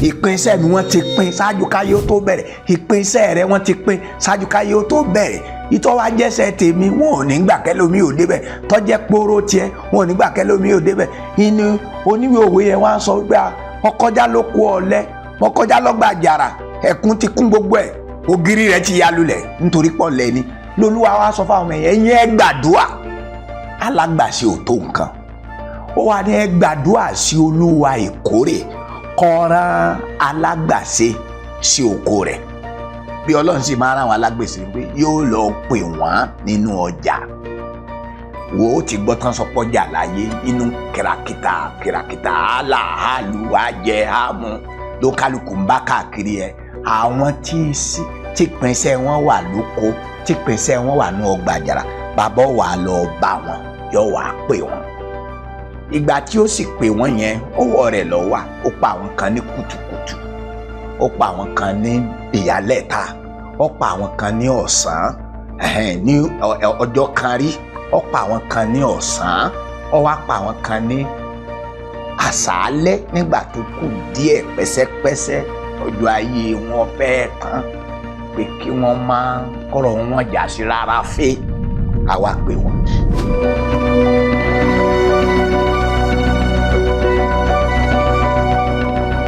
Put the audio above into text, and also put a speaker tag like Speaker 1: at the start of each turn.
Speaker 1: Ìpín iṣẹ́ mi, wọ́n ti pín ṣáájú káyé ó tó bẹ̀rẹ̀. Ìpín iṣẹ́ rẹ, wọ́n ti pín ṣáájú káyé ó tó bẹ̀rẹ̀. Ìtọ́ wa jẹ́sẹ̀ tèmi, wọn ò ní gbà kẹ́lómi ò débẹ̀. Tọ́jẹ́ póró tiẹ̀, wọn ò ní gbà kẹ́lómi ò débẹ̀. Inú oníwèé òwe yẹn wá sọ wípé ọkọjá ló kó ọ̀lẹ, ọkọjá lọ́gbà àjàrà, ẹ̀kún ti kún gbogbo ẹ̀, ògiri rẹ̀ ti ya lulẹ̀ nítorí pọ̀ lẹ́ni. Lolúwa wá sọ fáwọn ọmọ yẹn, ẹ̀yin ẹ gbàdúà, alágbàṣe ò tó nǹkan. Ó wà ní ẹ gbàdúà sí Olúwa ìkórè kó rán alágbàṣe sí oko rẹ̀. Bí Ọlọ́run sì máa rán àwọn alágbèsè pé yóò lọ pè wọ́n nínú ọjà. Wo, ó ti gbọ́ tán sọpọ́jà láyé nínú kìràkìtà kìràkìtà, àlà àlù àjẹ àmú ló kálukú ń bá káàkiri ẹ. Àwọn tí ìpínsẹ̀ wọn wà lóko, tí ìpínsẹ̀ wọn wà ní ọgbà àjàrà, bàbá wà lọ bá wọn, yóò wá pè wọ́n. Ìgbà tí ó sì pè wọ́n yẹn, ọwọ́ rẹ̀ lọ wà. Ó pa àwọn kan ní kùtùkùtù, ó pa àwọn kan ní ìyálẹ̀ta, ó pa àwọn kan ní ọ̀sán ní ọjọ́ kan rí, ó pa àwọn kan ní ọ̀sán, ó wá pa àwọn kan ní àṣálẹ́ nígbà tó kù díẹ̀ pẹ́sẹ́pẹ́sẹ́ ọjọ́ ayé wọn fẹ́ẹ́ tán, pé kí wọ́n máa kọ́rọ̀ wọn jà sí rárá fẹ́ àwa pè wọ́n.